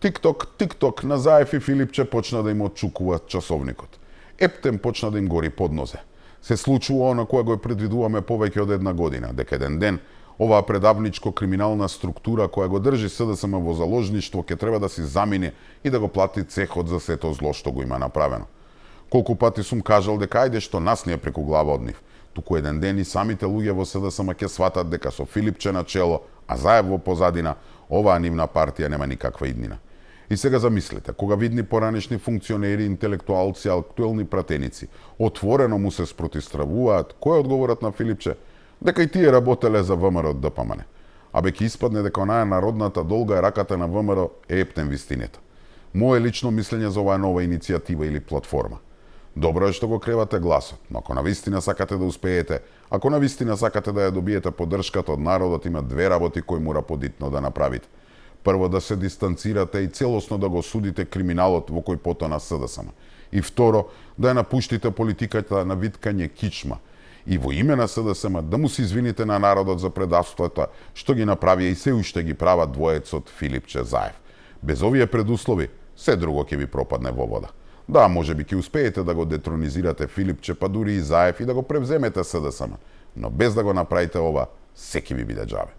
Тик-ток, на Заев и Филипче почна да им отчукуваат часовникот. Ептен почна да им гори под нозе. Се случува она кое го предвидуваме повеќе од една година, дека еден ден оваа предавничко криминална структура која го држи СДСМ во заложништво ќе треба да си замине и да го плати цехот за сето зло што го има направено. Колку пати сум кажал дека ајде што нас не е преку глава од нив, туку еден ден и самите луѓе во СДСМ ќе сватат дека со Филипче на чело, а Заев во позадина, оваа нивна партија нема никаква иднина. И сега замислете, кога видни поранешни функционери, интелектуалци, актуелни пратеници отворено му се спротивставуваат, кој е одговорот на Филипче? Дека и тие работеле за ВМРО од ДПМН. Абе ќе испадне дека онаа народната долга е раката на ВМРО е ептен вистината. Мое лично мислење за оваа нова иницијатива или платформа. Добро е што го кревате гласот, но ако навистина сакате да успеете, ако навистина сакате да ја добиете поддршката од народот, има две работи кои мора подитно да направите. Прво, да се дистанцирате и целосно да го судите криминалот во кој потона СДСМ. И второ, да ја напуштите политиката на виткање кичма. И во име на СДСМ да му се извините на народот за предавството што ги направија и се уште ги прават двоецот Филипче Заев. Без овие предуслови, се друго ќе ви пропадне во вода. Да, можеби ќе успеете да го детронизирате Филипче, па дури и Заев и да го превземете СДСМ. Но без да го направите ова, се ќе ви биде џабе.